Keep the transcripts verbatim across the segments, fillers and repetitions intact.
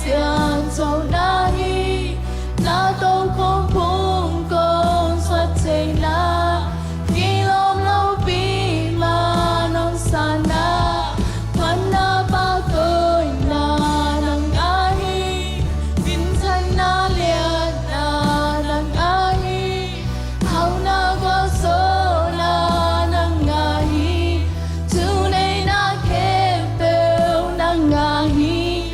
Siangtho na hi, na tokhom phung kong suah theihna, kilawm lopi mah nong sanna, phatna pahtawina nang ahi, minthanna liatna nang ahi, hauhna gualzawhna nang ahi, thuneihna khempeuh nang ahi,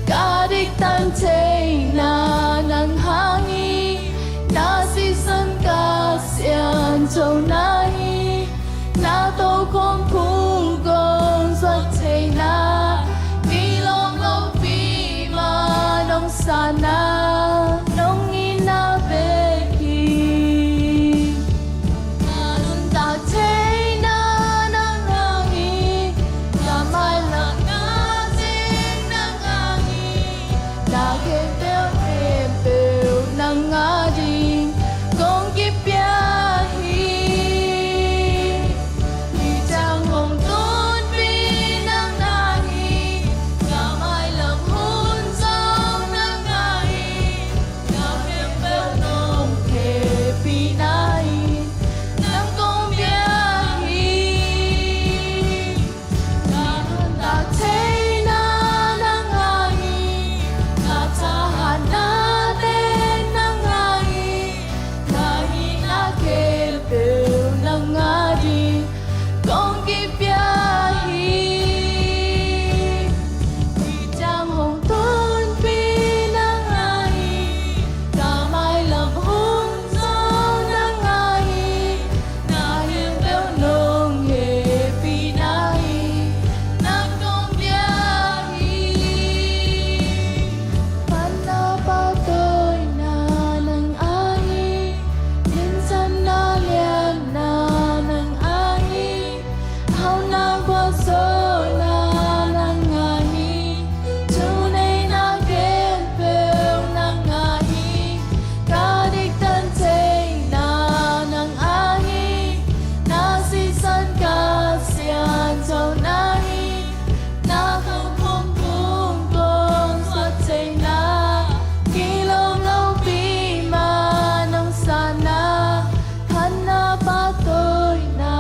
ka diktan theihna nang hang hi, na sisan ka siangtho na hi, na tokhom phung kong suah theihna, kilawm lopi mah nong sanna, nong itna bek hi. Na nuntak theihna nang hang hi, na mailam na teng nang hang hi, na khempeuh khempeuh nang ading kong kipia hi. Hih ciang hong tunpih nang na hi, na mailam hun zong nang ahi, na khempeuh nong hehpihna in nang kong biak hi. Na nuntak theihna nang ahi, na thahatna teng nang ahi, na hihna khempeuh nang ading kong kipia hi. Hih ciang hong tunpih nang ahi, na mailam hun zong nang ahi, na khempeuh nong hehpihna in nang kong biak hi. Phatna pahtawina nang ahi, minthanna liatna nang ahi, hauhna gualzawhna nang ahi, thuneihna khempeuh nang ahi, ka diktan theihna nang ahi, na sisan ka siangtho na hi, na tokhom phung kong suah theihna, kilawm lopi mah nong sanna, phatna pahtawina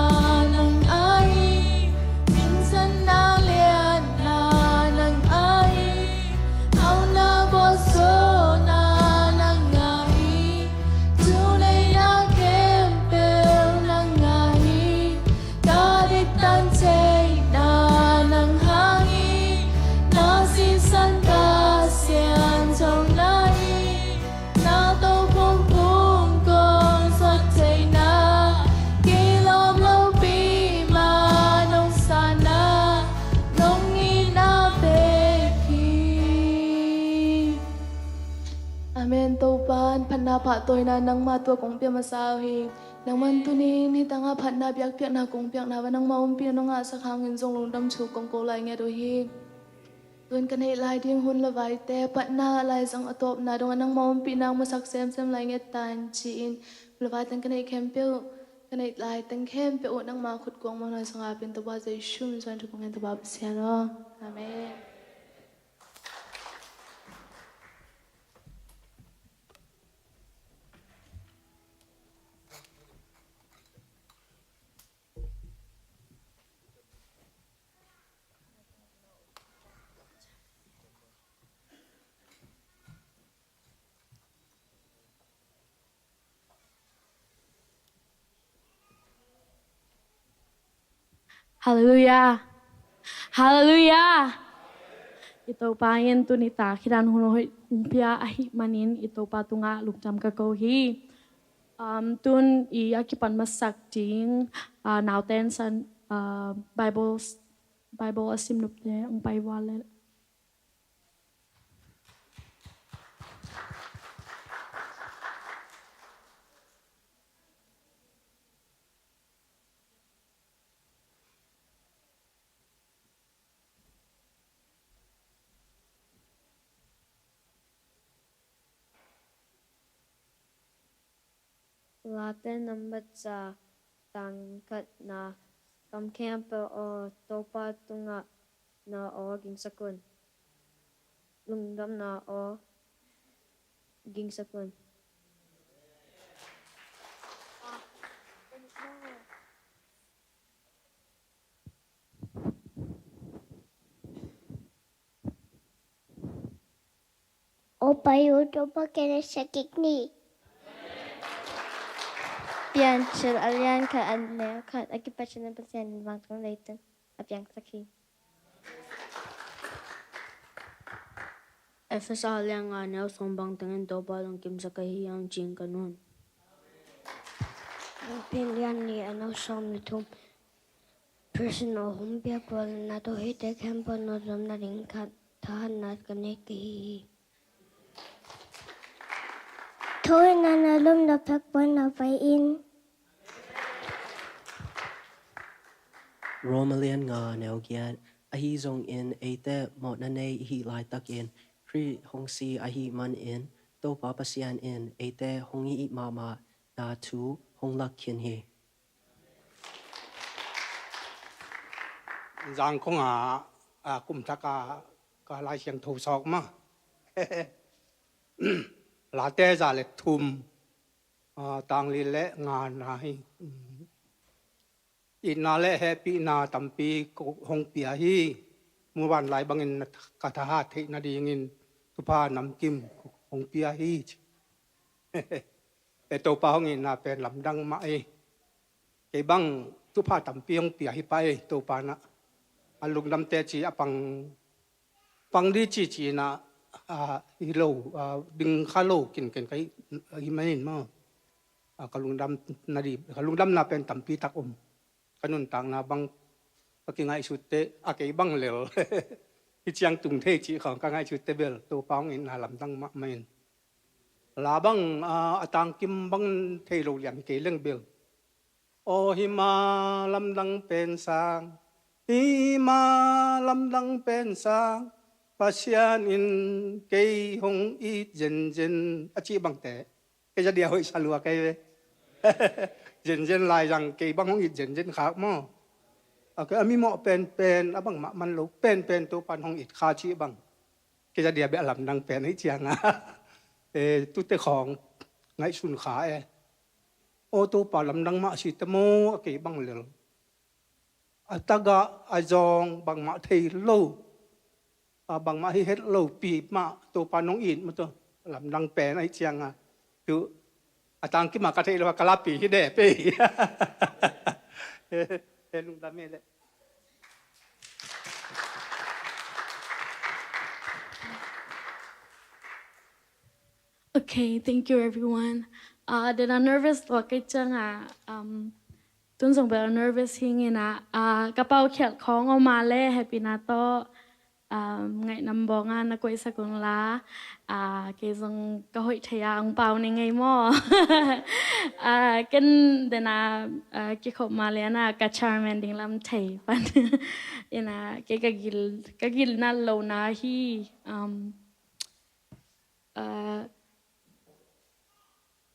nang ahi, minthanna liatna nang ahi, hauhna gualzawhna nang ahi, thuneihna khempeuh nang ahi, ka diktan theihna nang hang hi, na sisan ka siangtho na hi, na tokhom phung kong suah theihna, kilawm lopi mah nong sanna, nong itna bek hi. Amen. Topa in phatna pahtawina nangmah tungah kong pia masa uh hi. Nangmah in tuni in hih tangah phatna biakpiakna kong piakna bang nangmah ompihna nong ngahsak hangin zong lungdam thu kong ko lai ngiat uh hi. Tun ka neih lai ding hun le vaite, phatna, laizang a tawpna dongah nangmah ompihna hong masak semsem lai ngiat ta in ci-in, hun le vai teng ka neih khempeuh, ka neih lai teng khempeuh uh nangmah khut kuang mawhna sungah pia in, Topa Jesuh min suang thu kong ngen, Topa Pasian aw. Amen. Halleluiah. Halleluiah. I Topa in tuni tak hih dan hun hoih hong pia ahih manin i Topa tungah lungdam ka ko hi. Um, tun i a kipan masak ding, uh, nauten san, uh, Bible, Bible a sim nopte hong pai ua leh. Late nambat za, tang khatna. Kam khempeuh aw, Topa tungah na aw gingsak un. lungdamna aw gingsak un. Aw pai uh, Topa ken a sakik ni. Piancil a lian khat a neu khat a kipat ciangin Pasian in vangtung leitang a piangsak hi. Efesa a lian nga a neu sawm bang tengin Topa lungkimsak ahi hang ci-in ka nung. Piancil a lian nih a neu sawm le thum. President aw hong piak uh a, na tawh hihte khempeuh nawlzawhna ding khat thahatna ka nei ka hi hi. Thu in a na lum na phek pan na pai in. Rom a lian nga a neu giat. Ahi zongin eite mawhna nei i hih laitakin Khrih hong si ahih manin Topa Pasian in eite hong it mahmahna thu hong lak khin hi. Zangkhong a, a, kum thak a ka Lai Siangtho sawk ma. Late za le thum, a, tang li le nga na hi. Itna le hehpihna tampi ko hong pia hi. Muvanlai bangin ka thahat theih nadingin thupha namkim hong pia hi. E, Topa hong itna pen lamdang mah e. Kei bang thupha tampi hong pia hi pah e, Topa na. A lungdamte ci a pang, pang di ci ci na, a, hi lo, a, ding kha lo kinken ka hi, hi manin maw. A, ka lungdamna di, ka lungdamna pen tampi tak om. Ka nuntakna bang ka kingaihsutte, a kei bang lel. Hi ciang tung thei ci khawng ka ngaihsutte bel, Topa hong itna lamdang mahmah in. La bang, a, a tangkim bang thei lo liam hi kei leng bel. Aw hi ma lamdang pen sang, hi ma lamdang pen sang, Pasian in kei hong it zenzen a cih bangte. Kei za dia hoih sa lua kei ve. Zenzen lai zang kei bang hong it zenzen khak maw. A kei a mimawh penpen a bangmah man lo penpen Topan hong it kha cih bang. Kei za dia beh a lamdang pen ahi cianga. E, tute khawng ngaihsun kha e. Aw Topa lamdang mah si te maw a kei bang lel. A tagah a zawng bangmah thei lo. A bangmah hi het lo pi mah Topa nong it mah tawh lamdang pen ahi cianga. Tu a tangkim a ka theih lo a ka lapi hi de pei. He lungdam hi leh. Okay, thank you everyone. Uh, then a nervous tua kei cianga, um, tun zong bel a nervous hi ing a, uh, ka pau khialh khawng om a le hehpihna tawh, um, ngaihnam bawng a na koihsak ung la, uh, kei zong ka hoih thei a hong pau ni ngei maw. Uh, ken then a, uh, kikhop ma le na ka chairman ding lam thei pan. Ina kei ka gil, ka gil nat lo na hi, um, Aa,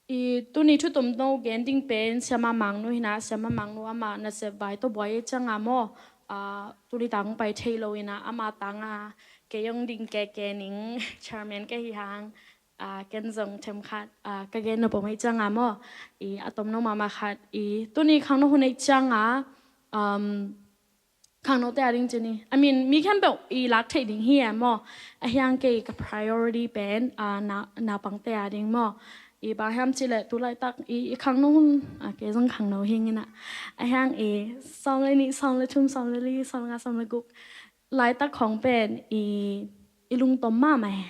i tuni thu tomno gen ding pen Siama Mangnu hi na, Siama Mangnu ama nasep vai tawh buai ei cianga maw. Aa, tuni tang pai thei lo hi na, ama tanga kei hong ding keke ning chairman ka hi hang, aa, ken zong themkhat, aa, ka gen nop om ei cianga maw. I a tomno mahmah khat, i tuni khangno hun ei cianga, um, khangnote a ding ci ni. I mean, mi khempeuh i lak theih ding hi e maw. A hiang kei ka priority pen, a, na, naupangte a ding maw. I bang hiam cih leh tu laitak i, i khangno hun, a, kei zong khangno hi ing a. A hiang i sawm le nih, sawm le thum, sawm le li, sawm le nga, sawm le guk. Laitak khawng pen i, i lungtom mahmah e.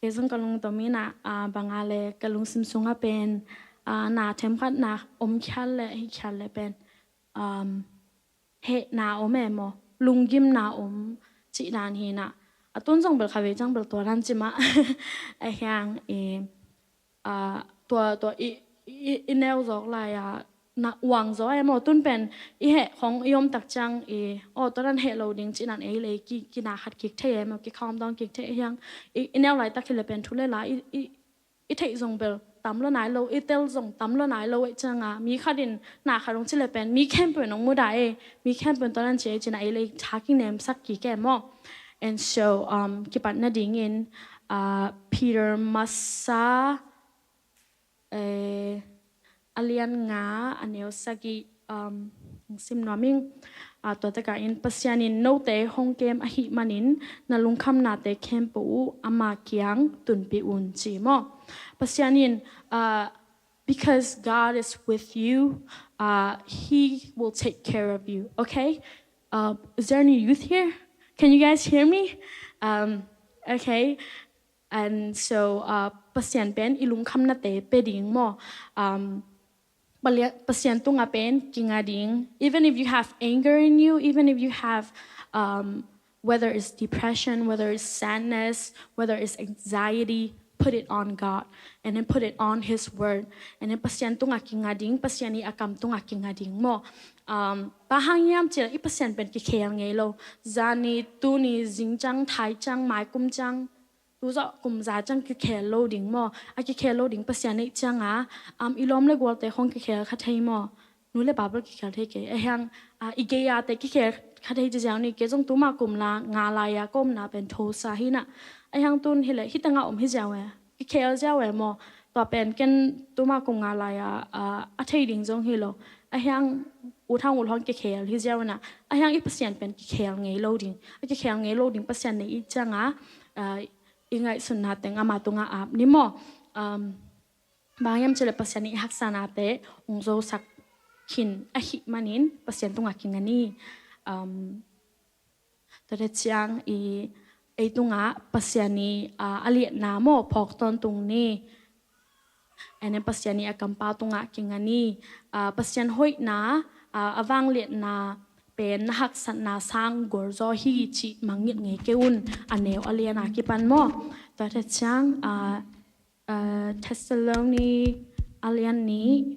Kei zong ka lungtom in a, a, bang a le ka lungsim sungah pen, a, na themkhat na om khial le, hi khial le pen, um, hehna om e maw, lunggimna om cih dan hi na. A tun zong bel kha vei ciang bel tua dan ci mah. A hiang i, a, tua, tua i, i, i neu zawk lai a, na uang zaw e maw, tun pen i heh khong i om tak ciang i, aw, tua dan heh lo ding cih dan ei le ki, kina khat kik thei e maw, kikhawm dawng kik thei a hiang i, i neu laitak hi le pen thu le la i, i, i theih zong bel tam lo nai lo, i tel zong tam lo nai lo ei cianga, mi khat in na khat hong ci le pen mi khempeuh in hong mudah e, mi khempeuh in tua dan ci ei ci na ei le i tha kinemsak kik e maw. And so, um, kipat nadingin, uh, Peter masa, eh, a lian nga, a neu sagih, um, sim nuam ing. Uh, tua takah in Pasian in note hong kem ahih manin na lungkhamnate khempeuh uh ama kiang tunpih un ci maw. Pasian in, uh, because God is with you, uh, He will take care of you. Okay? Uh, is there any youth here? Can you guys hear me? Um, okay. And so, uh, Pasian pen i lungkhamnate pe ding maw. Um, Palia- Pasian tunga pen kinga ding. Even if you have anger in you, even if you have, um, whether it's depression, whether it's sadness, whether it's anxiety, put it on God, and then put it on His word, and then Pasian tunga kinga ding, Pasian i a kam tunga kinga ding maw. Um, bang hang hiam cih leh i Pasian pen kikhel ngei lo. Zani, tuni, zing ciang, thai ciang, mai kum ciang, tu zawh kum za ciang kikhel lo ding maw. A kikhel lo ding Pasian neih cianga, um, i lawm le gualte khong kikhel kha thei maw. Nu le pa bel kikhel thei kei. A hiang, ah, i gei-ate kikhel kha thei ci ziau ni, kei zong tuma kum la nga lai-a ka omna pen Tulsa hi na. A hiang tun hi leh, hi tengah om hi ziau e. Kikhel ziau e maw. Tua pen ken tuma kum nga lai-a, ah, a thei ding zong hi lo. A hiang u thang u lawng kikhel hi ziau na. A hiang i Pasian pen kikhel ngei lo ding. A kikhel ngei lo ding Pasian neih i cianga, ah, i ngaihsutna teng ama tunga ap ni maw. Um, Bang hiam cih leh Pasian i haksatnate hong zosak khin ahih manin Pasian tunga kinga ni. Um, tua te ciang i ei tunga Pasian i, ah, a liatna maw phawk tawntung ni. And then Pasian i a kampau tunga kinga ni. Ah, Pasian hoihna, ah, a vangliatna pen na haksatna sang gualzaw hi cih mangngilh ngei kei un. A neu a liana kipan maw. Tua te ciang, ah, ah, Thessaloni a lian nih,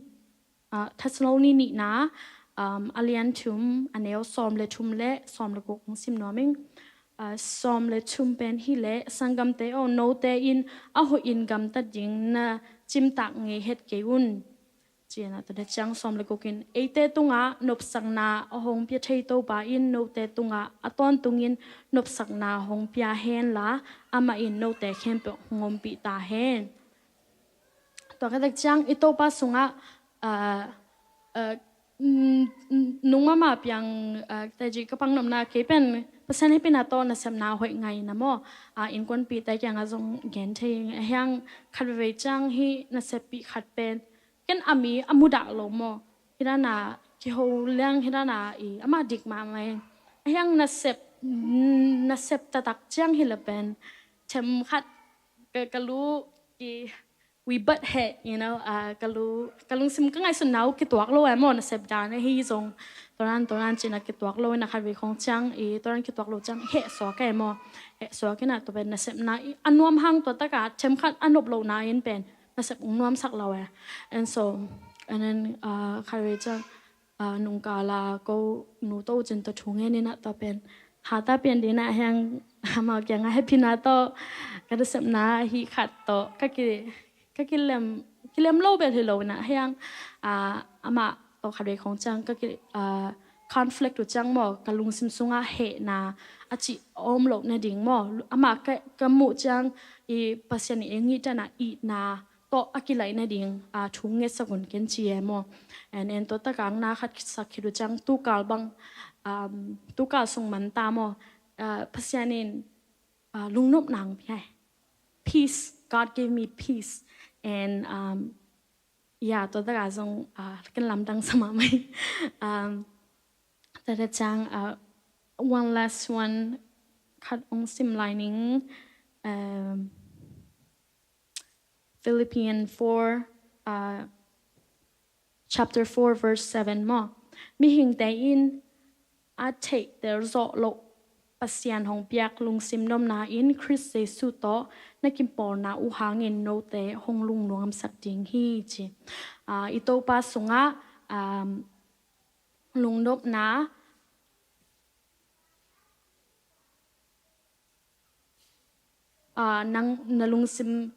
ah, Thessaloni nihna, um, a lian thum, a neu sawm le thum le sawm le guk hong sim nuam ing. Ah, sawm le thum pen hi leh, sanggamte aw, note in a hoihin gamtat ding na cimtak ngei het kei un. Ci-in ah, tua te ciang sawm le guk in, eite tungah nopsakna a hong pia thei Topa in note tungah a tawntungin nopsakna hong pia hen la, amah in note khempeuh hong ompih ta hen. Tua khit tak ciang i Topa sungah, ah, ah, mm, mm, nung mahmah piang, ah, taiji ka pangnopna kei pen Pasian hehpihna tawh nasepna hoih ngai na maw. Ah, innkuanpihte kiangah zong gen thei ing. A hiang khat veivei ciang hih naseppih khat pen ken a mi a mudah lo maw. Hih dana kiho liang hih dana i amah dik mahmah ing. A hiang nasep, mm, nasep taktak ciang hi leh pen them khat ka, ka lu ki we butt head, you know, ah, ka lu, ka lungsim ka ngaihsutna uh kituak lo e maw, nasep dan ahi zong. Tua dan, tua dan ci-in ah kituak lo in ah khat vei khong ciang i, tua dan kituak lo ciang heh suak e maw. Heh suak in ah tua pen nasepna i a nuam hang tua takah them khat a nop lohna in pen nasep hong nuamsak lo e. And so, and then, ah, khat vei ciang, ah, nungkala ko nu to cin tawh thu ngen in ah tua pen hata pian ding ah hiang amau kiangah hehpihna tawh ka nasepna hi khat tawh ka ki, ka kilem, kilem lo bel hi lo in ah hiang, ah, amah tawh khat vei khong ciang ka ki, ah, conflict uh ciang maw, ka lungsim sungah hehna a cih a om loh nading maw. Amah ka, ka muh ciang i Pasian i eng i tanah itna tawh a kilaih nading, ah, thu ngetsak un ken ci e maw. And, and tua takah na khat sak khit uh ciang tukal bang, um, tukal sung man ta maw. Ah, Pasian in, ah, lungnopna hong pia e. Peace. God gave me peace. And, um, yeah, tua takah zong, ah, ken lamdang sa mahmah ing. Um, tua te ciang, ah, one last one, khat hong sim lai ning, um, Philippians four, uh, chapter four, verse seven maw. Mihingte in a theihtel zawh loh Pasian hong piak lungsim nopna in Khrist Jesuh tawh na kipawlna uh hangin note hong lungnuamsak ding hi ci. Ah, i Topa sungah, um, lungnopna, ah, nang, na lungsim,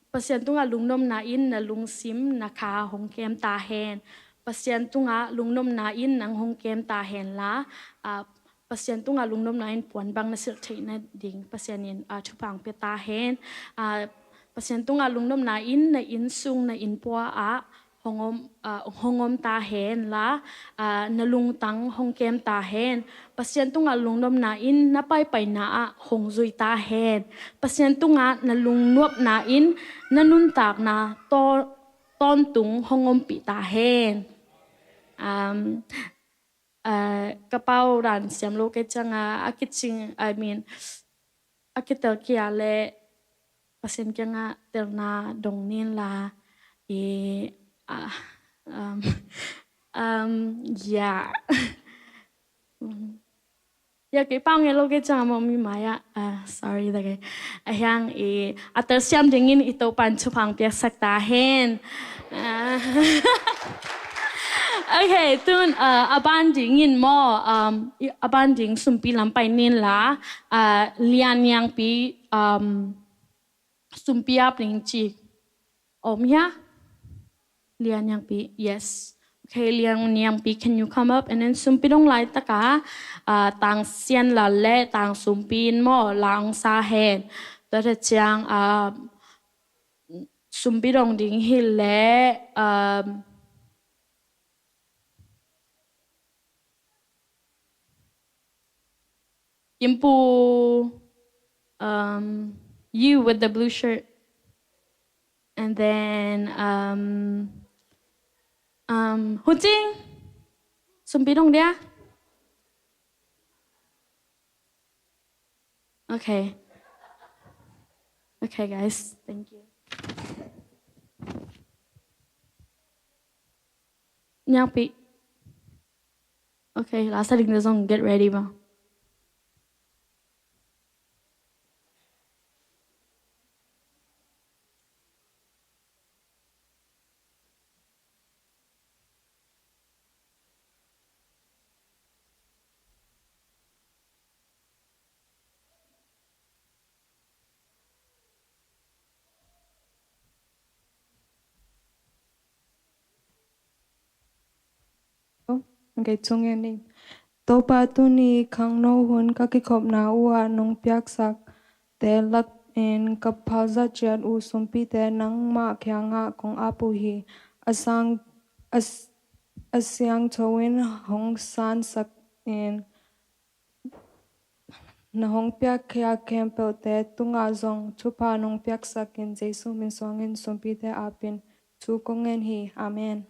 Pasian tungah lungnopna in na lungsim, na kha hong kem ta hen. Pasian tungah lungnopna in nang hong kem ta hen la, ah, Pasian tungah lungnopna in puan bang na silh theih nading Pasian in, ah, thupha hong pia ta hen. Ah, Pasian tungah lungnopna in na innsung, na innpua ah hong om, ah, hong om ta hen la, ah, na lungtang hong kem ta hen. Pasian tungah lungnopna in na paipaina ah hong zui ta hen. Pasian tungah na lungnopna in na nuntakna taw-, tawntung hong ompih ta hen. Um, ah, ka pau dan siam lo kei ciangah a kicing, I mean, a kitel kia le Pasian kiangah telna dong nin la i, ah, um, um, yeah. Ya kei pau ngei lo kei ciangah maw mi mai ah, ah, sorry da kei. A hiang i a tel siam dingin i Topa'n thupha hong piaksak ta hen. Ah. Ok, tun, ah, a ban dingin maw, um, i, a ban ding sumpi lam pai nin la, ah, Lian Niangpi, um, sumpi ap ning ci. Om hia? Lian Niangpi, yes. Ok, Lian Niangpi, can you come up? And then sumpi dong laitak ah, ah, Tang Sian Lal le Tang Sumpi in maw la hong sa hen. Tua ciang, ah, sumpi dong ding hi le, um, Kimpu, um, you with the blue shirt. And then, um, um, Hu Cing. Sumpi dong dia. Okay. Okay, guys. Thank you. Niangpi. Okay, la sa ding te zong get ready bang. Ok, thu ngen ni. Topa, tuni khangno hun ka kikhopna uh ah nong piaksak te lak in ka phalzat ciat uh sumpite nangmah kiangah kong ap uh hi. A sang, a s-, a siangtho in hong sansak in, na hong piakhia khempeuhte tungah zong thupha nong piaksak in, Jesu min suangin sumpite apin thu kong ngen hi. Amen.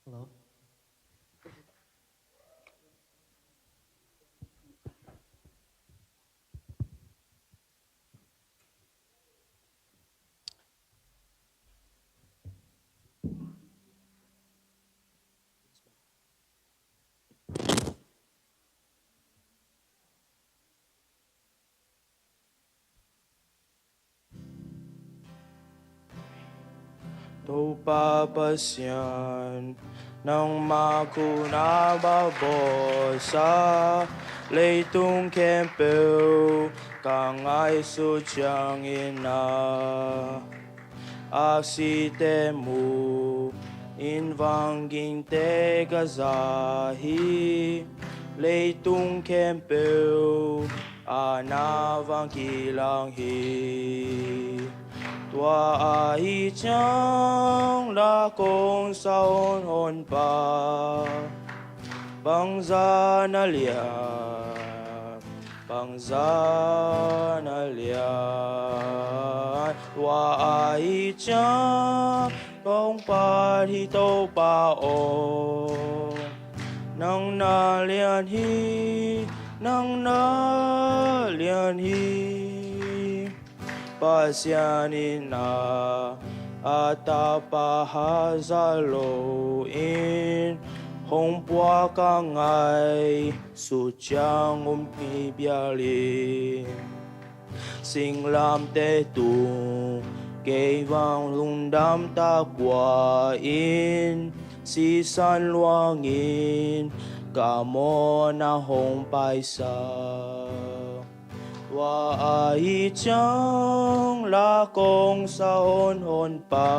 Hello. Topa Pasian, nangmah khut a bawl sa leitung khempeuh ka ngaihsut ciangin na aksite mu in, vanggingte ka za hi. Leitung khempeuh ah na vang kilang hi. Tua ahih ciang la kong sa honhonpa, bangzah na lian, bangzah na lian. Tua ahih ciang kong phat hi Topa aw, nang na lian hi, nang na lian hi. Pasian in a, a tapa hazat loin Hong puak a ngai sut ciang um hi bialin, singlamteh tung kei vang lungdam tak pua-in, sisan luangin ka mawhna hong paisa. Tua ahih ciang la kong sa honhon pa,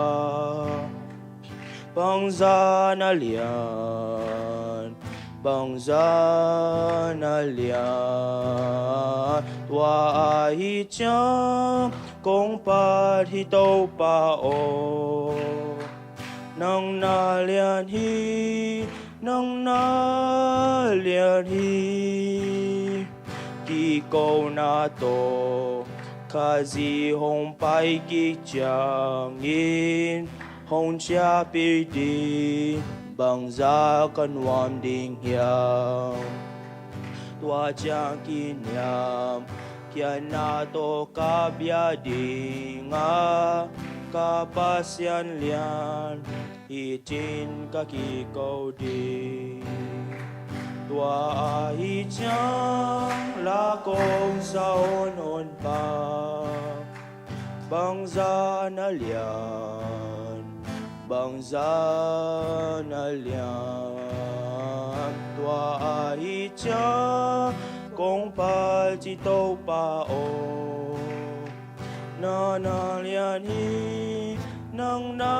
bangzah na lian, bangzah na lian. Tua ahih ciang kong phat hi Topa aw, nang na lian hi, nang na lian hi. Kikona tawh Khazih hong pai kik ciangin, hong ciahpih ding bangzah ka nuam ding hiam? Tua ciang kiniam khiatna tawh ka bia ding a, ka Pasian lian hi cin ka kiko ding. Tua ahih ciang la kong sa honhon pa, bangzah na lian, bangzah na lian. Tua ahih ciang kong phat hi Topa aw, nang na lian hi, nang na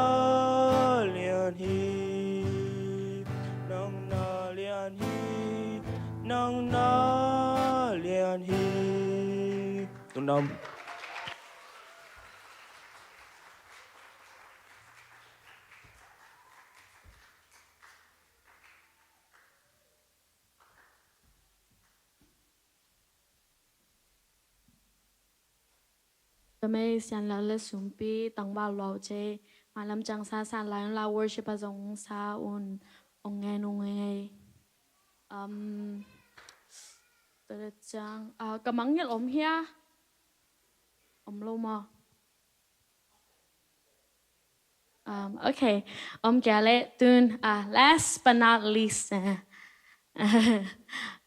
lian hi, nang na lian hi, nang na lian hi. Lungdam. Ka mei sianlal le sumpi tangval luau cei malam ciang sa san lai un la worship a zong sa un ong ngen ung ei. Um, tua ciang, ah, ka mangngilh om hia? Om lo maw? Um, okay. Om kia le tun, ah, last but not least, eh,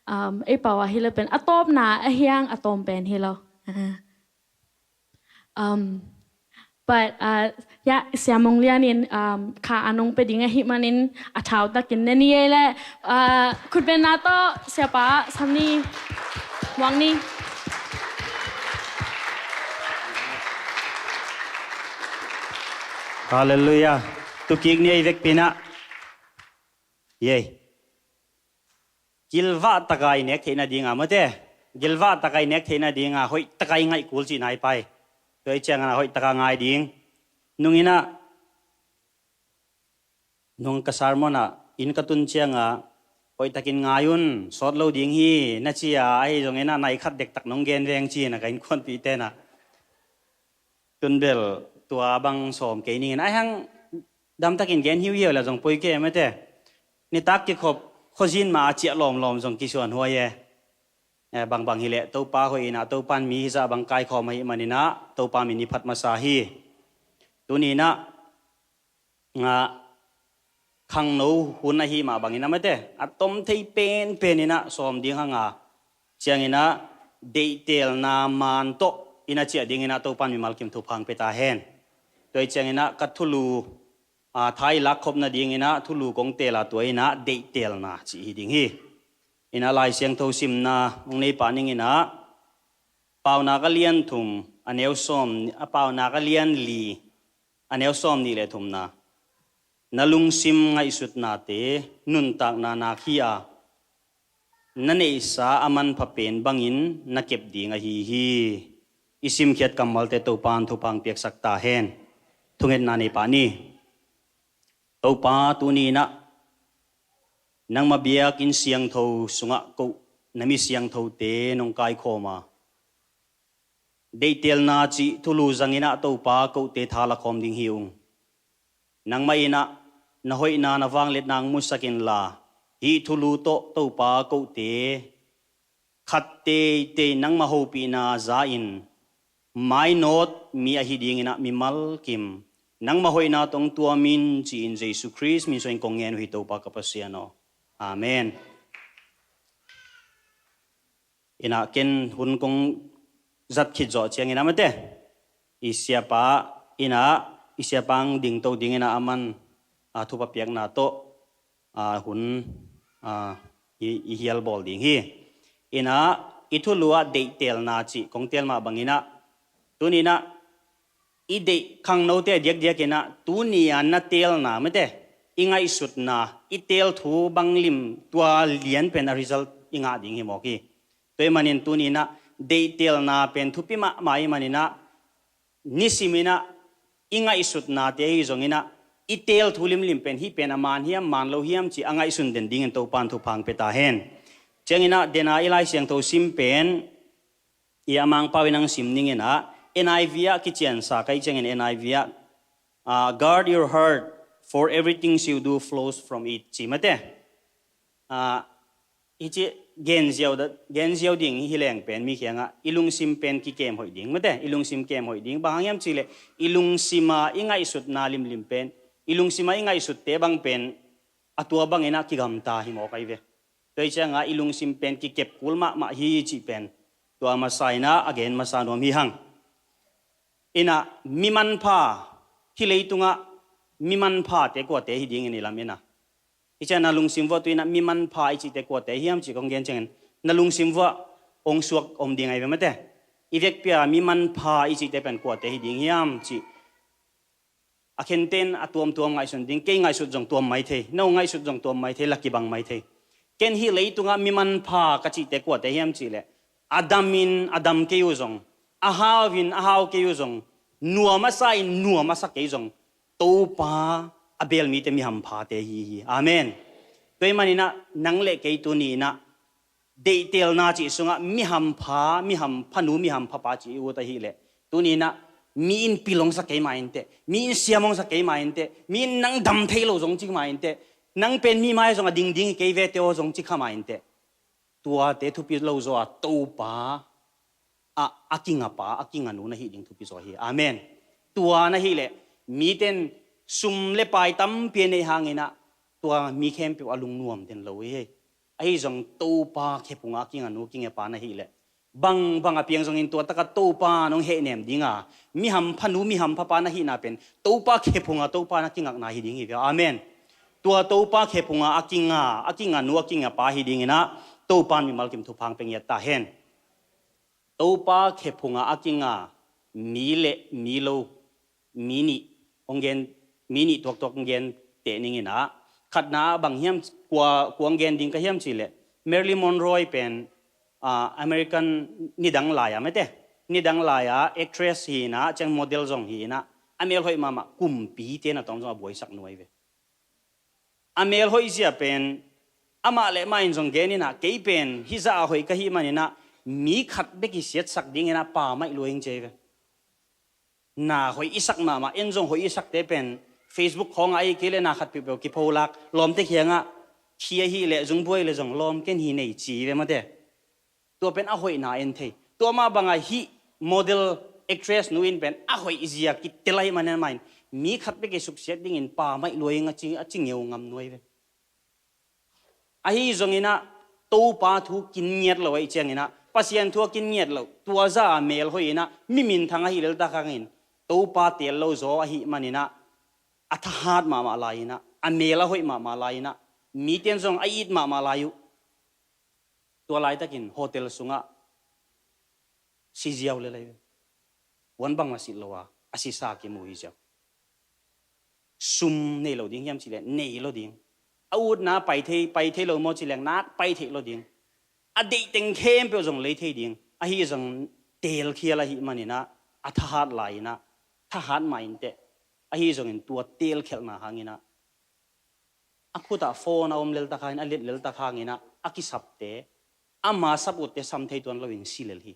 um, ei pau ah hi lo pen a tawpna a hiang a tawm pen hi lo. Um, but, uh, ya, Sia Mung Lian in, um, kha a nong pia ding ahih manin a thau takin ne ni ei le, uh, khutbenna tawh Siapa sam ni, muang ni. Halleluiah. Tukik ni ei vekpi-in ah. Yei. Gilvah taka i nek theih nadinga mate, gilvah taka i nek theih nadinga hoih taka i ngaih kul cihna i pai. Tua i ciangin a hoih taka ngai ding. Nung in ah, nung ka sermon ah inn ka tun cianga hoih takin ngai un, sawt lo ding hi na ci a, ahi zongin ah nai khat dektak nong gen veng ci-in ah ka innkuanpihte in ah. Tun bel tua bang sawm kei ning in, ahi hang damtakin gen hiuhiau le zong poi kei mate. Nitak kikhop khuazin ma a ciah lawmlawm zong kisuan huai e. Eh, bangbang hileh Topa hoih in ah Topa in mi hizah bang kaikhawm ahih manin ah Topa min i phat masa hi. Tuni in ah, ah, khangno hun ahih mah bangin ah mate, a tom thei penpen in ah sawm ding hang a, ciangin ah deihtelna maan tawh in ah ciah dingin ah Topa in mimal kim thupha hong pia ta hen. Tua i ciangin ah ka thulu, ah, tha i lakkhop nadingin ah thulu kong teel a, tua in ah deihtelna cih hi ding hi. In ah Lai Siangtho simna hong nei pah ning in ah, Paunak a lian thum, a neu sawm, a Paunak a lian li, a neu sawm nih le thumna. Na lungsim ngaihsutnate nuntakna nak hi a, na neihsa a manpha pen bangin na kep ding ahi hi. I simkhiat kammalte Topa in thupha hong piaksak ta hen. Thungetna nei pah ni. Topa, tuni in ah nangma biakinn siangtho sungah koh na mi siangthote nong kaikhawm a, deihtelna cih thulu zangin ah Topa kote tha lakhawm ding hi ung. Nangmah in ah na hoihna na vangliatna hong musak inla, hih thulu tawh Topa kote khat teitei nangma hopihna za-in mainawt mi ahi dingin ah mimal kim nangma hoihna tawh hong tuam in ci-in Jesu Khrist min suangin kong ngen uh hi, Topa ka Pasian aw. Amen. Ina ken hun kong zat khit zawh ciangin a mate, i siapa ina, i siapa ang dingto dingina aman a thupa piakna tawh a hun a i, i hial bawl ding hi. Ina i thulu ah deihtelna cih kong teel mah bangina, tunina i deih khangnote diakdiakina tuni a na teelna mate, i ngaihsutna, i teel thu bang lim tua lian pen a result i ngah ding hi mawk hi. Tua i manin tunina deihtelna pen thupi mahmah i manina, nisimina i ngaihsutnate hi zongina i teel thu limlim pen hih pen a man hiam man lo hiam ci a ngaihsun den dingin Topan thupha ang pia ta hen. Ciangina dena i Lai Siangtho sim pen i a Mangpau in ang sim ningina N I V ah kiciansa kai ciangin N I V ah, ah, "Guard your heart, for everything you do flows from it," ci mate. Ah, hici genziau da, genziau ding hi leng pen mi kiangah i lungsim pen kikem hoih ding mate, i lungsim kem hoih ding. Bang hang hiam cihleh i lungsima i ngaihsutna limlim pen, i lungsima i ngaihsutte bang pen a tua bangina kigamta hi mawk ai ve. Tua hi cianga i lungsim pen kikep kul mahmah hi cih pen tua masa ina a gen masa nuam hi hang. Ina mi manpha, hih leitungah mi manphate kuate hi dingin i lam ina. Hi cianga na lungsim vuah tu ina mi manpha i cihte kuate hiam cih kong gen ciangin na lungsim vuah ong suak om ding ai ve mate. I vekpia mi manpha i cihte pen kuate hi ding hiam cih a khenten a tuamtuam ngaihsun ding. Kei ngaihsut zong tuam mai thei, no ngaihsut zong tuam mai thei, la kibang mai thei. Ken hih leitungah mi manpha ka cihte kuate hiam cihleh a damin a dam kei uh zong, a hauin a hau kei uh zong, nuam a sa in nuam a sa kei zong, Topa a beel mite mi hamphate hi hi. Amen. Tua i maninah nang le kei tuni inah deihtelna cih sungah mi hampha, mi hamphanu, mi hamphapa cih i ut ahileh, tuni inah mi in pil hong sa kei mah inteh, mi in siam hong sa kei mah inteh, mi in nang dam thei lo zong ci mah inteh, nang pen mi mai zong a dingding hi kei vete aw zong ci kha mah inteh, tuate thupi lo zaw a Topa a, a kingapa, a kinganu na hih ding thupi zaw hi. Amen. Tua na hileh miten sum le pai tampi a neih hanginah tua mi khempeuh a lungnuam den lo hi. Ahi zong Topa khephunga a kinganu kingapa na hileh bangbang a piang zongin tua taka Topa nong hehnem dinga mi hamphanu, mi hamphapa na hihna pen Topa khephunga Topa na kingakna hi ding hi ve. Amen. Tua Topa khephunga a kinga, a kinganu, a kingapa hi dinginah Topa in mimal kim thupha hong pia ngiat ta hen. Topa khephunga a kinga mi le mi lo, mi nih hong gen, mi nih tuaktuak hong gen teh ninginah, khatna ah bang hiam, kua, kua hong gen ding ka hiam cihleh, Marilyn Monroe pen, ah, American nidang lai-a mete, nidang lai-a actress hi inah, ciang model zong hi inah, a mel hoih mahmah, kumpite na tawm zong a buaisak nuai ve. A mel hoih zia pen amah le amah in zong gen inah, kei pen hih zah a hoih ka hih maninah mi khat bek i siatsak dinginah pammaih lua ing ci ve. Na hoih i sak mahmah, en zong hoih i sakte pen Facebook khawngah ahi kei le na khat peuhpeuh kipholak, lawmte kiangah khi ahileh zungbuai le zong lawm ken hi nei ci ve mate. Tua pen a hoihna en thei. Tua mah bangah hih model actress nu in pen a hoih zia kitel ahih manin amah in mi khat bek i suksiat dingin pammaih lua ing a ci, a ci ngeu ngam nuai ve. Ahi zonginah Topa thu kin ngiat lo ahih cianginah, Pasian thu a kin ngiat lo, tua zah a mel hoih inah mi minthang ahi leltak hangin Topa teel lo zaw ahih maninah a thahat mahmah lai-inah, a mel a hoih mahmah lai-inah, miten zong a it mahmah lai uh. Tua laitakin hotel sungah si ziau le lai ve. Puan bang a silh lo a, a sisa kimu hi ziau. Sum nei lo ding hiam cileh nei lo ding. A utna pai thei, pai thei lo maw cileh nak pai thei lo ding. A deih teng khempeuh zong lei thei ding. Ahi zong teelkhial ahih maninah a thahat lai-inah, thahat mah inteh. Ahi zongin tua teelkhialhna hanginah a khutah phone a om leltak hangin, a let leltak hanginah a kisapte, ama sap utte sam thei tuan loin si lel hi.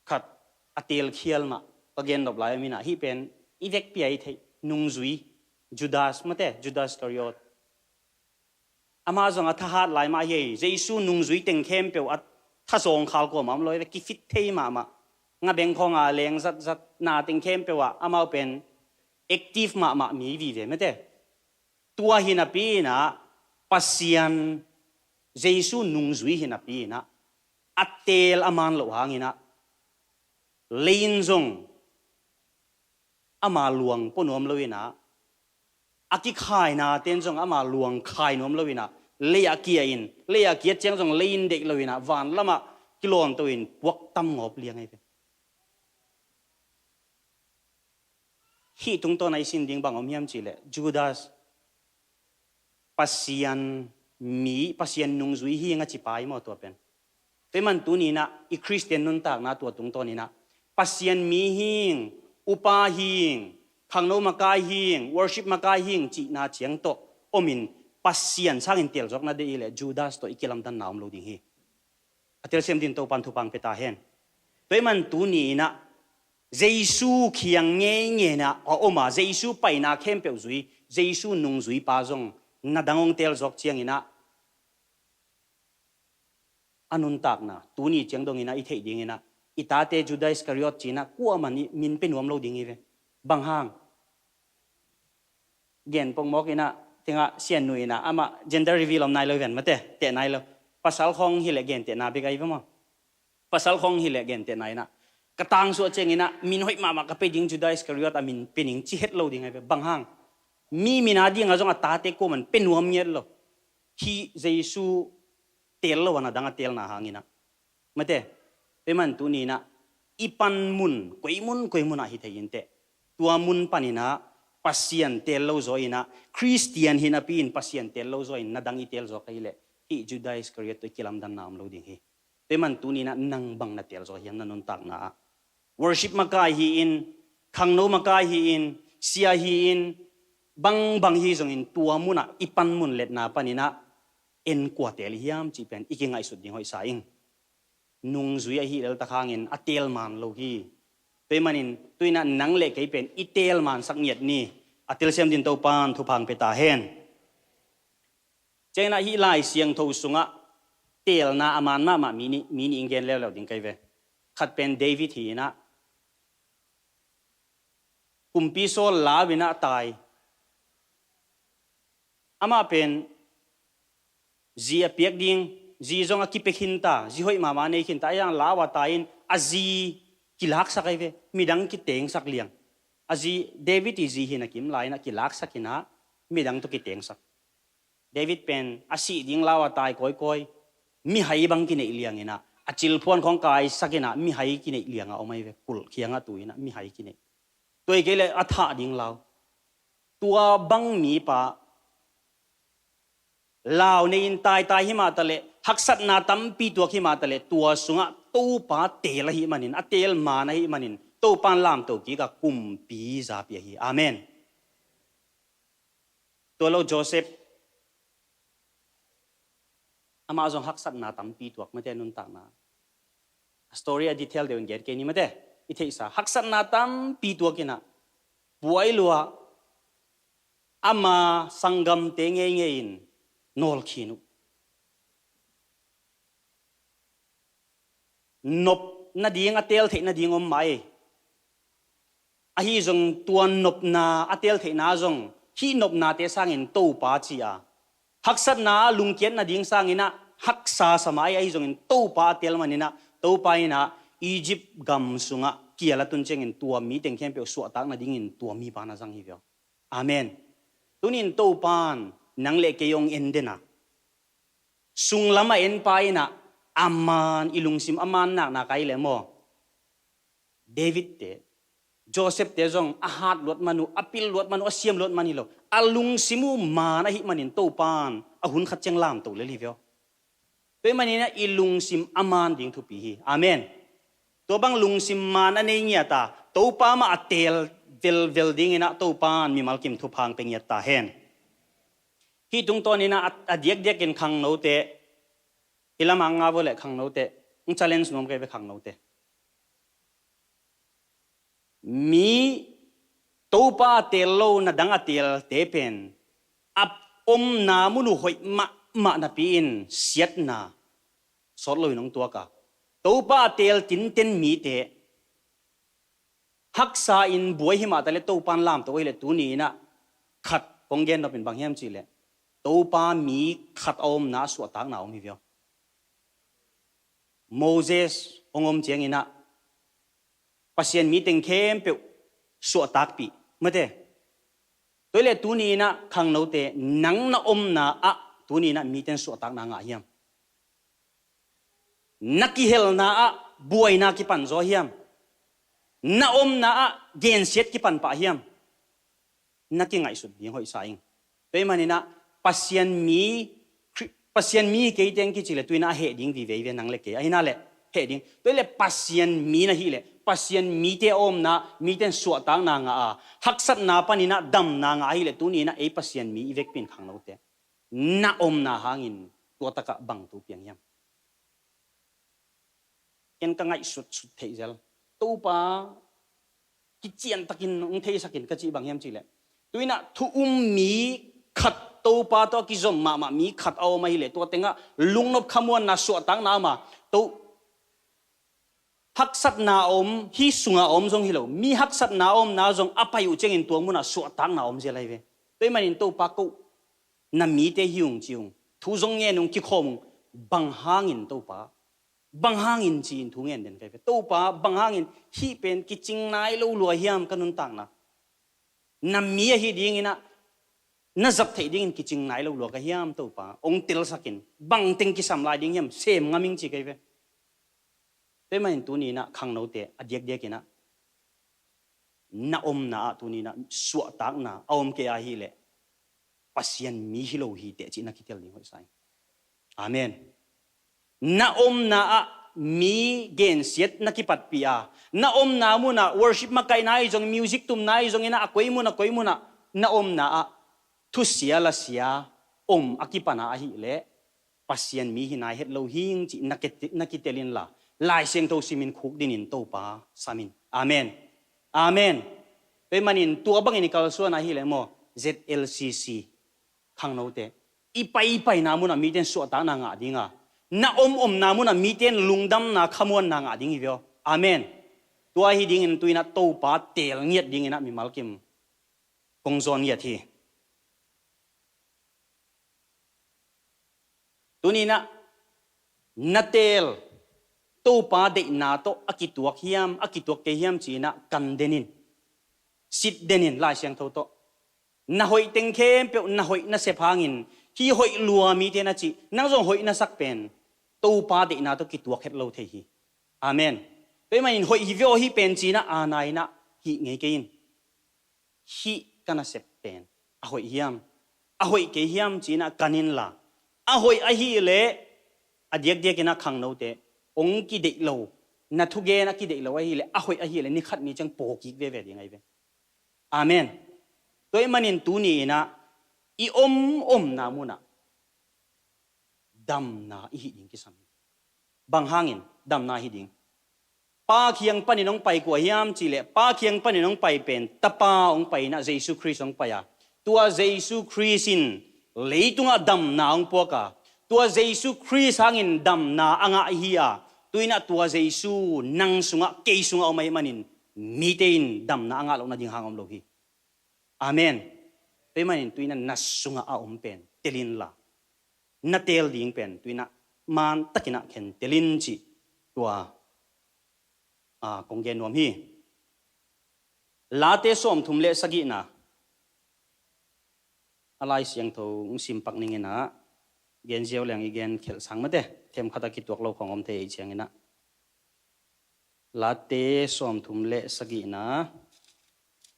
Khat a teelkhial mah ka gen nop lai a minah hih pen i vekpi a i theih nungzui Judas mate, Judas Iskariot. Amah zong a thahat lai mah hi. Jesu nungzui teng khempeuh a thazawng khal kuamah om lo hi ve, kifit thei mahmah. Nga beng khawnga leng zatzat na teng khempeuh ah amau pen active mahmah mi vive mate. Tua hi napi inah, Pasian Jesu nungzui hi napi inah, a teel a man loh hang inah, lei in zong ama luang pua nuam lo inah, a kikhaina ten zong ama luang khai nuam lo inah, lei ah kia in, lei ah kiat ciang zong lei in deih lo inah, van lamah kilawmto in puak tam ngawp liang ahi ve. Hih tungtawn a i sin ding bang om hiam cihleh, Judas Pasian mi, Pasian nungzui hi ing a ci pa hi maw tua pen. Tua ahih man tuni inah i Khristian nuntakna tua tungtawn inah Pasian mi hi ing, upa hi ing, khangno makai hi ing, worship makai hi ing cihna ciang tawh om in, Pasian sangin teel zawk na deih hileh Judas tawh i kilamdanna om lo ding hi. A telsiam dingin Topa'n thupha hong pia ta hen. Tua ahih man tuni inah Jesu kiang ngeingei inah a om a, Jesu paina khempeuh zui, Jesu nungzui pa zong na dang hong teel zawk ciang inah, a nuntakna tuni ciang dong inah i theih ding inah, i tate Judas Iskariot ci inah kuamah in min pia nuam lo ding hi ve. Bang hang? Gen pongmawk inah, tengah Sian Nu inah amah gender reveal om nai lo hi ven, mate, teh nai lo. Pasal khawng hileh gentehna bek ahi ve maw. Pasal khawng hileh gentehna inah, ka tangsuah ciang inah min hoih mahmah ka pia ding, Judas Iskariot a min pia ning ci het lo ding ahi ve. Bang hang? Mi min a dingah zong a tate kuamah in pia nuam ngiat lo. Hih Jesu teel lo a, na dang a teelna hang inah, mate. Tua ahih man tuni inah i panmun koi mun koi mun ah hi thei inteh, tua mun pan inah Pasian teel lo zaw inah, Khristian hi napi in Pasian teel lo zaw in na dang i teel zawk ahih leh, hih Judas Iskariot tawh i kilamdanna om lo ding hi. Tua ahih man tuni inah nang bang na teel zaw hiam na nuntakna ah? Worship makai hi in, khangno makai hi in, sia hi in, bangbang hi zongin tua mun ah i panmun letna pan inah en kua teel hiam cih pen i kingaihsut ding hoihsa ing. Nungzui ahih lel tak hangin a teel man lo hi. Tua ahih manin tu inah nang le kei pen i teel mansak ngiat ni. A telsiam dingin Topa'n thupha hong pia ta hen. Ciang inah hih Lai Siangtho sungah teelna a man mahmah mi nih, mi nih in gen leuleu ding ka hi ve. Khat pen David hi inah, kumpi Saul lau inah tai. Amah pen zi a piak ding, zi zong a kipia khin ta, zi hoih mahmah a nei khin ta, ahi zongin lau a tai in a zi kilaksak ahi ve, midang kiteengsak liang. A zi, David ii zi hi na kim lai inah kilaksak inah midang tawh kiteengsak. David pen a sih ding lau a tai kawikawi, mihai bang kineih liang inah, a cilphuan khawng kaisak inah mihai kineih liang a om ahi ve, kulh kiangah tu inah mihai kineih. Tua hi kei leh a thah ding lau. Tua bang mipa lau nei in taitai hi mah taleh, haksatna tampi tuak hi mah taleh, tua sungah Topa teel ahih manin, a teel man ahih manin, Topa'n lamto kik a kumpi zapi ahi hi. Amen. Tua lo Joseph, amah zong haksatna tampi tuak, mate, nuntakna. A story a detail deuh in gen kei ni, mate. I theihsa haksatna tampi tuak inah, buai lua, ama sanggamte ngeingei in nawl khin uh. Nop nading, a teel theih nading om mah ei. Ahi zong tua nopna, a teel theihna zong hih nopnate sangin Topa ci a, haksatna a lungkiat nading sang inah haksa sa mah ei. Ahi zongin Topa a teel man inah, Topa inah Egypt gam sungah kial a tun ciangin tua mi teng khempeuh suahtak nadingin tua mipa na zang hi ve aw. Amen. Tuni in Topa'n nang le kei hong en den a, sunglam a en pa inah, a man, i lungsim a man naknak ahih leh maw, David te, Joseph te zong a hat luat man uh, a pil luat man uh, a siam luat man hi lo. A lungsim uh man ahih manin Topa'n a hun khat ciang lamto lel hi ve aw. Tua ahih manin ah i lungsim a man ding thupi hi. Amen. Tua bang lungsim man a nei ngiat a, Topa mah a teel velvel ding inah Topa'n mimal kim thupha hong pia ngiat ta hen. Hih tungtawn inah a, a diakdiakin khangnote, hih lamah nga vua leh khangnote, hong challenge nuam ka hi ve khangnote. Mi Topa a teel lo, na dang a teelte pen a omna mun uh hoih mahmah napi-in siatna sawt loin hong tuak a, Topa a teel tinten mite haksa in buai hi mah taleh Topa'n lamto ahih leh tuni inah khat Kong gen nop in bang hiam cihleh, Topa mi khat a omna ah suahtakna om hi viau. Moses hong om cianginah Pasian mi teng khempeuh suahtakpih mate. Tua hileh tuni inah khangnote, nang na omna ah tuni inah mite in suahtakna ngah hiam? Na kihelna ah buaina kipan zaw hiam? Na omna ah gensiat kipan pah hiam? Na kingaihsut ding hoihsa ing. Tua ahih maninah Pasian mi, Khri-, Pasian mi hi kei teng kici le tu inah a heh ding vive hi ve, nang le kei. Ahi inah le heh ding. Tua hileh Pasian mi na hih leh, Pasian mite a omna, mite in suahtakna ngah a, haksatna paninah damna ngah ahih leh tuni inah ei Pasian mi i vekpi in khangnote, na omna hangin tua takah bang thu piang hiam? Ken ka ngaihsutsut theih zel. Topa kiciantakin hong theisakin ka cih bang hiam cihleh, tu inah thu um mi khat, Topa tawh a kizom mahmah mi khat a om ahih leh tua tengah lungnop khamuanna suahtakna om a, to haksatna a om, hih sungah a om zong hi lo, mi haksatna a omna zong a pai uh ciangin tua munah suahtakna a om zel ahi ve. Tua ahih manin Topa ko, na mite hi ung ci ung, thu zong ngen ung, kikhawm ung, bang hangin Topa, bang hangin ci-in thu ngen den ka hi ve. Topa, bang hangin hih pen kicing nai lo lua hiam ka nuntakna? Na mi ahi dinginah, na zat theih dingin kicing nai lo lua ka hiam Topa? Hong telsakin, bang teng kisam lai ding hiam, sem ngam ing ci ka hi ve. Tua ahih manin tuni inah khangnote a diakdiakinah na omna ah tuni inah suahtakna a om kei ahih leh Pasian mi hi lo hi teh cih na kitel ding hoihsa ing. Amen. Na omna ah mi gensiat na kipatpih a, na omna munah worship makaihna ahi zong, music tumna ahi zong inah a koi mun a koi munah na omna ah thusia lasia om a kipana ahih leh Pasian mi hi nai het lo hing cih na kite-, na kitel inla, Lai Siangtho simin khukdinin Topa samin. Amen. Amen. Tua ahih manin tua bangin i kalsuan ahih leh maw, Z L C C khangnote, i paipaina munah mite in suahtakna ngah dinga, na omomna munah mite in lungdamna khamuanna ngah ding hi viau. Amen. Tua ahi dingin tu inah Topa teel ngiat dinginah mimal kim kong zawn ngiat hi. Tuni inah na teel Topa deihna tawh a kituak hiam, a kituak kei hiam ci inah kan den in, sit den in Lai Siangtho tawh. Na hoih teng khempeuh, na hoih nasep hangin, hih hoih lua mite na cih, nang zong hoih na sak pen Topa deihna tawh kituak het lo thei hi. Amen. Tua ahih manin hoih hi viau hih pen ci inah a nai inah hih ngei kei in. Hih ka nasep pen a hoih hiam, a hoih kei hiam ci inah kan inla, a hoih ahih leh a diakdiakinah khangnote, hong kideih lo, na thugen a kideih lo ahih leh, a hoih ahih leh ni khat ni ciang paw kik veve ding ahi ve. Amen. Tua ahih manin tuni inah i omomna munah damna i hih ding kisam hi. Bang hangin damna hi ding? Pa kiang panin hong pai kua hiam cihleh, Pa kiang panin hong pai pen Tapa hong pai inah Jesu Khrist hong pai a, tua Jesu Khrist in leitungah damna hong puak a, tua Jesu Khrist hangin damna a ngah hi a, tu inah tua Jesu nang sungah, kei sungah om ahih manin mite in damna a ngah loh nading hang om lo hi. Amen. Tua ahih manin tu inah na sungah a om pen tel inla, na teel ding pen tu inah mantakinah khen tel in cih tua, a, kong gen nuam hi. Late sawmthum le sagihna, a Lai Siangtho hong simpak ninginah gen ziau leng i gen khelh sang mate, themkhat a kituak lo khong om thei ei cianginah. Late sawmthum le sagihna,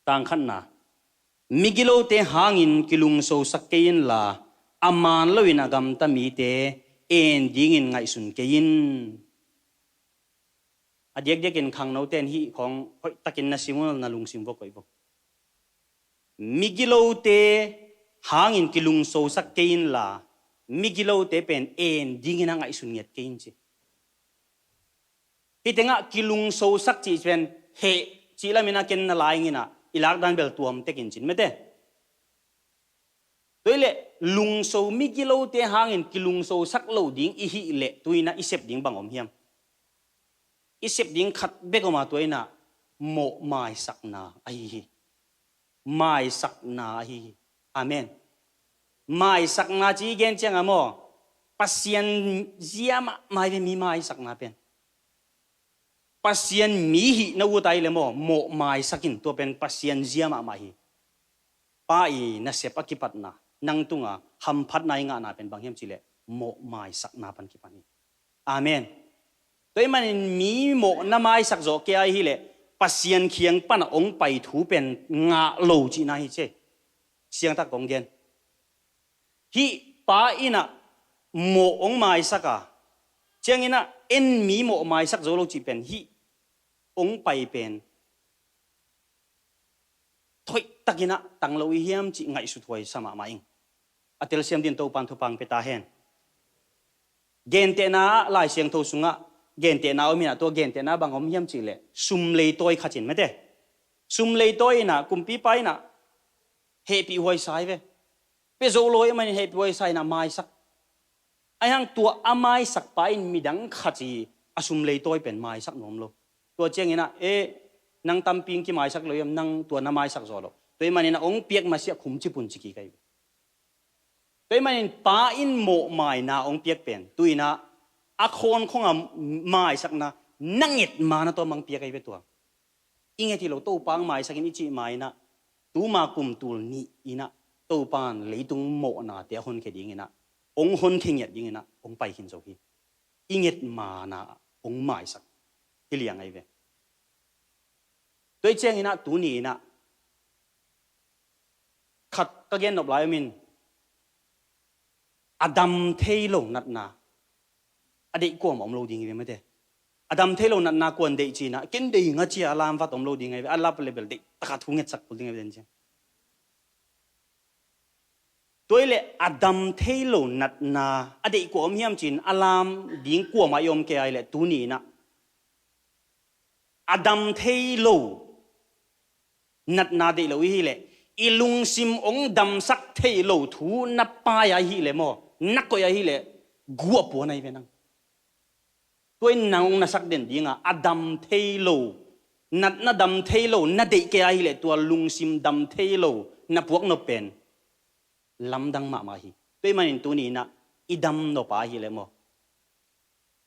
tang khatna, migilote hangin kilungsosak kei inla, a man loin a gamta mite en dingin ngaihsun kei in. A diakdiakin khangnote in hih khong hoihtakin na sim un la, na lungsim vua koih vua. Migilote hangin kilungsosak kei inla, migilote pen en dingin a ngaihsun ngiat kei in ci. Hih tengah kilungsosak cih pen heh cih lamin a ken na lai inginah i lakdan bel tuam tekin cin mate. Tua hileh lungso, migilote hangin kilungsosak lo ding i hih leh tu inah i sep ding bang om hiam? I sep ding khat bek om a, tua inah mawh maisakna ahi hi. Maisakna ahi hi. Amen. Maisakna ci i gen cianga maw, Pasian zia mahmah hi ve mi maisakna pen. Pasian mi hih na ut ai le maw, mawh maisak in, tua pen Pasian zia mahmah hi. Pa i nasep a kipatna, nang tunga hamphatna i ngahna pen bang hiam cihleh mawh maisakna pan kipan hi. Amen. Tua i manin mi mawh na maisak zawh kei ai hileh Pasian khiang pana ong pai thu pen ngah lo cihna hi ce. Siangtak kong gen. Hih pa inah mawh ong maisak a, cianginah en mi mawh maisak zo lo cih pen hih ong pai pen thoihtakinah tang lo i hiam cih ngaihsut huai sa mahmah ing. A telsiam din Topan thupha ong pia ta hen. Gentehna ah Lai Siangtho sungah gentehna om inah, tua gentehna bang om hiam cihleh sum leitawi khat in mate. Sum leitawi inah kumpipa inah hehpih huai sa hi ve. Pia zo lo i manin hehpih huai sa inah maisak. Ahi hang tua a maisak pa in midang khat i a sum leitawi pen maisak nuam lo. Tua cianginah e, nang tampi ong kimaisak lo hiam, nang tua na maisak zaw lo. Tua i maninah ong piak masiah khum cipun ci kik ai ve. Tua i manin pa in mawh maina ong piak pen tuinah a khawnkhong a maisakna na nget mana tawh mang piak ai ve tua. I nget hi lo, Topa ong maisak in i cih mainah tuma kum tul nih inah Topan leitung mawhnate a honkhia dinginah ong honkhia ngiat dinginah ong pai khin zo hi. I nget mana ong maisak hi liang ai ve. Tua i cianginah tuni inah khat ka gen nop lai om in, a dam thei lo natna a deih kuamah om lo ding hi ve mate. A dam thei lo natna kuan deih cinah ken deih nga cia a lam vat om lo ding hi ve, a lap lebel deih taka thu ngetsak kul ding hi ve den ciang. Tua i leh a dam thei lo natna a deih kua om hiam cin a lam ding kuamah i om kei ai leh tuni inah a dam thei lo natna deih lo i hileh i lungsim ong damsak theih lo thu na pai ai hileh maw, na koih ai hileh guah puan ai ve nang. Tua in nang ong na sak den dinga a dam thei lo, natna dam thei lo na deih kei ai hileh tua lungsim dam thei lo na puak nop pen lamdang mahmah hi. Tua i manin tuni inah i dam nop ai hileh maw,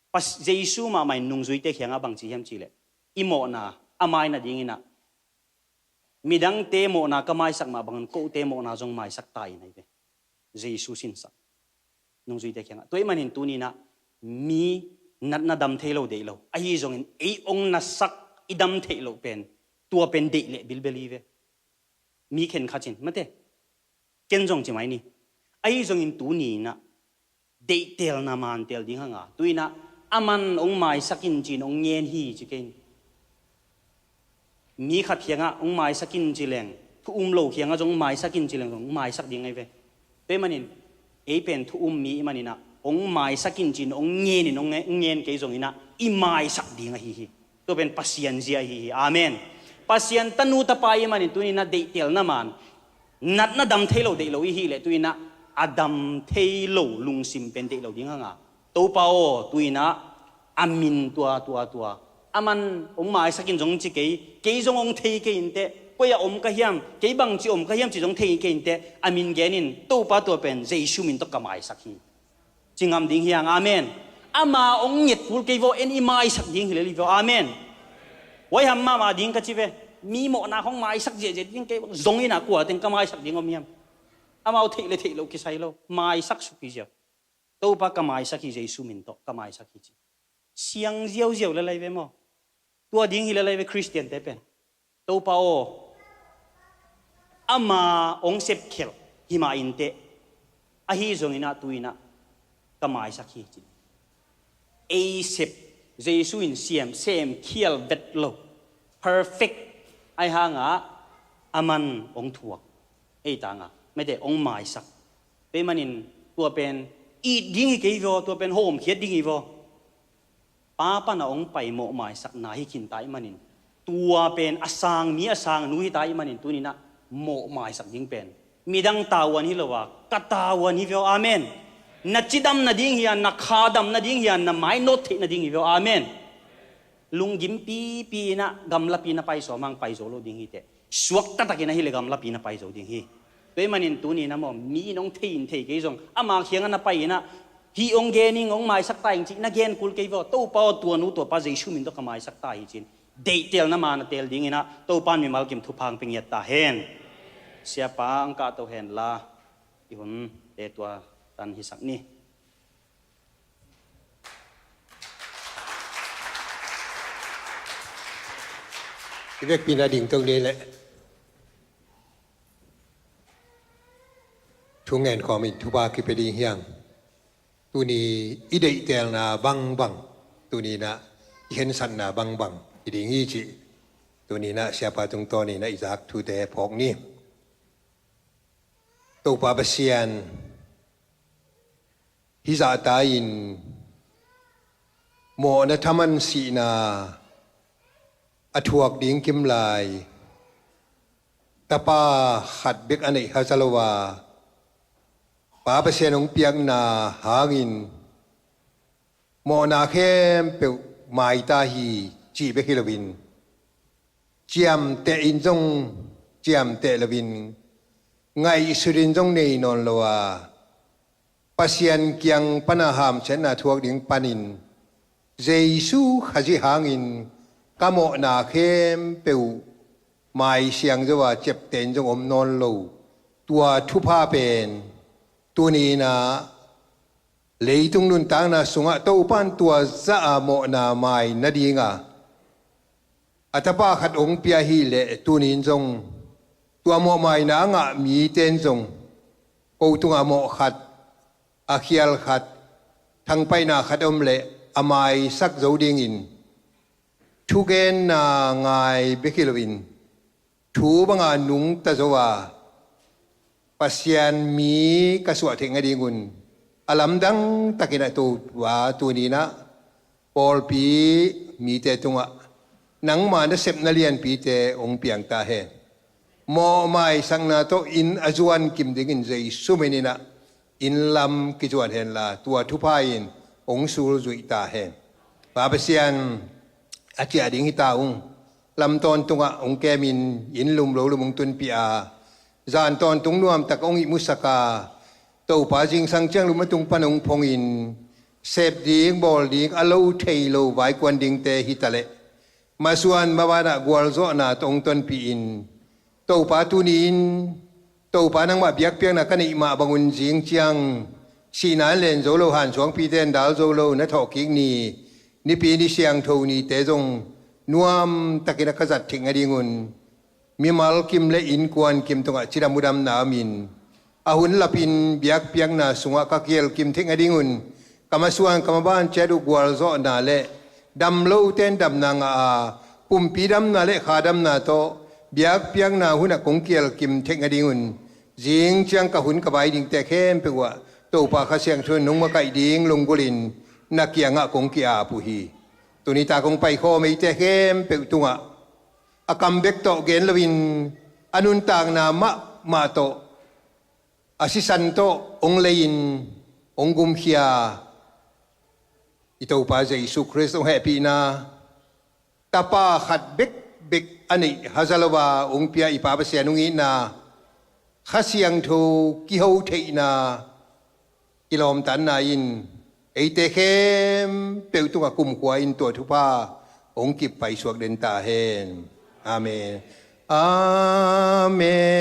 Pas Jesu mahmah in nungzuite khiangah bang ci hiam cihleh i mawhna a mai nadinginah midangte mawhna ka maisak mah bangin kote mawhna zong maisak ta in ai ve. Jesu sinsak nungzuite khiangah. Tua i manin tuninah mi natna dam thei lo deih lo ahi zongin ei ong nasak i dam theih loh pen tua pen deih leh bilbel hi ve. Mi khenkhat in mate ken zong ci mai ni. Ahi zongin tuni inah deihtelna mantel ding hanga tuinah aman ong maisak in cin ong ngen hi ci kei in. Mi khat khiangah ong maisak in ci leng thu um lo khiangah zong ong maisak in ci leng zong ong maisak ding ai ve. Tua i manin ei pen thu um mi i maninah ong maisak in cin ong ngen in ong ngen kei zonginah i maisak ding ahi hi. Tua pen Pasian zia ahi hi. Amen. Pasian tanu tapa i manin tuninah deihtelna man natna dam thei lo deih lo i hileh tuinah a dam thei lo lungsim pen deih lo ding hanga Topa aw tuinah a min tua tua tua aman ong maisak in zong ci kei, kei zong ong thei kei inteh, koi a om ka hiam, kei bangci om ka hiam ci zong thei kei inteh, a min genin Topa tua pen Jesu min tawh ka maisak hi. Ci ngam ding hiang. Amen. Ama ong nget phul kei vaw en i maisak ding hi lel hi vaw. Amen. Huaiham mahmah ding ka ci ve. Mi mawhna hong maisak ziahziah ding kei zong inah kua teng ka maisak ding om hiam? Amau theih le theih loh kisai lo maisak suk hi ziau. Topa ka maisak hi, Jesu min tawh ka maisak hi ci. Siang ziauziau le lai ve maw? Tua ding hi le lai ve Khristiante pen. Topa aw ama ong sepkhelh himah inteh ahi zonginah tuinah ka maisak hi ci. Ei sep Jesu in siam sem khial vet lo perfect ai hanga aman ong thuak ei tanga mete ong maisak. Tua i manin tua pen it ding hi kei vaw, tua pen hawmkhiat ding hi vaw. Pa pana ong pai mawh maisakna hi khinta i manin tua pen a sang mi a sang nu hita i manin tuninah mawh maisak ding pen midang tavuan hi lo a ka tavuan hi vaw. Amen. Na cidam nading hi a, na khadam nading hi a, na mainawt theih nading hi vaw. Amen. Lunggim pipi inah gamlapi na pai sawm hang pai zo lo ding hiteh. Suakta takin ahileh gamlapi na pai zo ding hi. Tua ahih manin tuni-in ah maw, mi in hong thei in thei kei zong, ama kiangah na pai-in ah, hih hong gen ing, hong maisak ta ing cih na gen kul kei vaw. Topa aw, tua nu tua pa Jesu min tawh ka maisak ta hi ci-in deihtelna ma na teel dingin ah Topa in mimal kim thupha hong pia ngiat ta hen. Siapa hong kahto hen la, i hunte tua tan hisak ni. I vekpi-in ah dingto ni leh thu ngen khawmin thupha kipia ding hi hang. Tuni i deihtelna bangbang, tuni-in ah i khensatna bangbang hi ding hi cih tuni-in ah Siapa tungtawnin ah i zak thute phawk ni. Topa Pasian, hih zahta in mawhna thaman sihna a thuak ding kimlai tapa khat bek a neih haza lo a, Pa Pasian hong piakna hangin mawhna khempeuh maita hi cih bek hi loin, ciamteh in zong ciamteh loin, ngaihsut in zong nei nawn lo a, Pasian kiang pana hamsiatna thuak ding panin Jesu Khazih hangin ka mawhna khempeuh maisiang zo a, ciapteh in zong om nawn lo. Tua thupha pen tuni-in ah leitung nuntakna sungah Topa in tua zah a mawhna mai nadinga a tapa khat hong pia hi leh, tuni-in zong tua mawhmaina a ngah mite in zong ko tungah mawh khat, a khial khat, thangpaihna khat om leh a maisak zo dingin thugenna ngai bek hi loin, thu banga nungta zo a, Pasian mi ka suah theih nadingun a lamdang takin a Topa tuni-in ah pawlpi mite tungah nangma nasepna lianpite hong piang ta hen. Mawhmaisakna tawh inn a zuan kim dingin Jesu min-in ah inn lam kizuan hen la, tua thupha in hong sulzuih ta hen. Pa Pasian, a ciah ding hi ta ung. Lam tawntungah hong kemin inn lum lo lum hong tunpih a, zan tawntung nuamtak hong ihmusak a, Topa zingsang ciang lum a tung pan hong phongin sep ding bawl ding a lo thei lo vaikuan dingte hi ta leh, masuan mabanah gualzawhna tawh hong tonpih in, Topa tuni-in Topa nangmah biakpiakna ka neih mah bangun zing ciang sihna in len zo lo, hansuangpite in dal zo lo na thawhkik ni, nipi ni siangtho nite zong nuamtakin a ka zat theih nadingun mimal kim le innkuan kim tungah cidam udamna omin, a hun lapin biakpiakna sungah ka kielkim theih nadingun ka masuan ka maban ciat uh gualzawhna le dam lote in damna ngah a, pumpi damna le kha damna tawh biakpiakna hunah kong kielkim theih nadingun zing ciang ka hun ka bai dingte khempeuh uh ah Topa Kha Siangtho in nong makaih ding lunggulhin na kiangah kong ki-ap uh hi. Tuni tak hong paikhawm eite khempeuh tungah a kam bek tawh gen loin a nuntakna mahmah tawh a sisan tawh hong lei-in hong gumkhia i Topa Jesu Khrist hong hehpihna, tapa khat bekbek a neih haza lo a hong pia i Pa Pasian hong itna, Kha Siangtho kiho theihna, kilawmtatna in eite khempeuh tungah kumkhua in tua thupha hong kip paisuak den ta hen. Amen. Amen.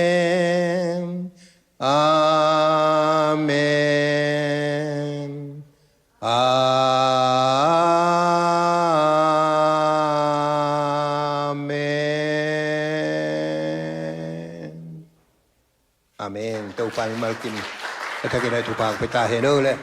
Amen. Amen. Amen. Topa mimal kim a thakin a thupha hong pia ta hen aw le.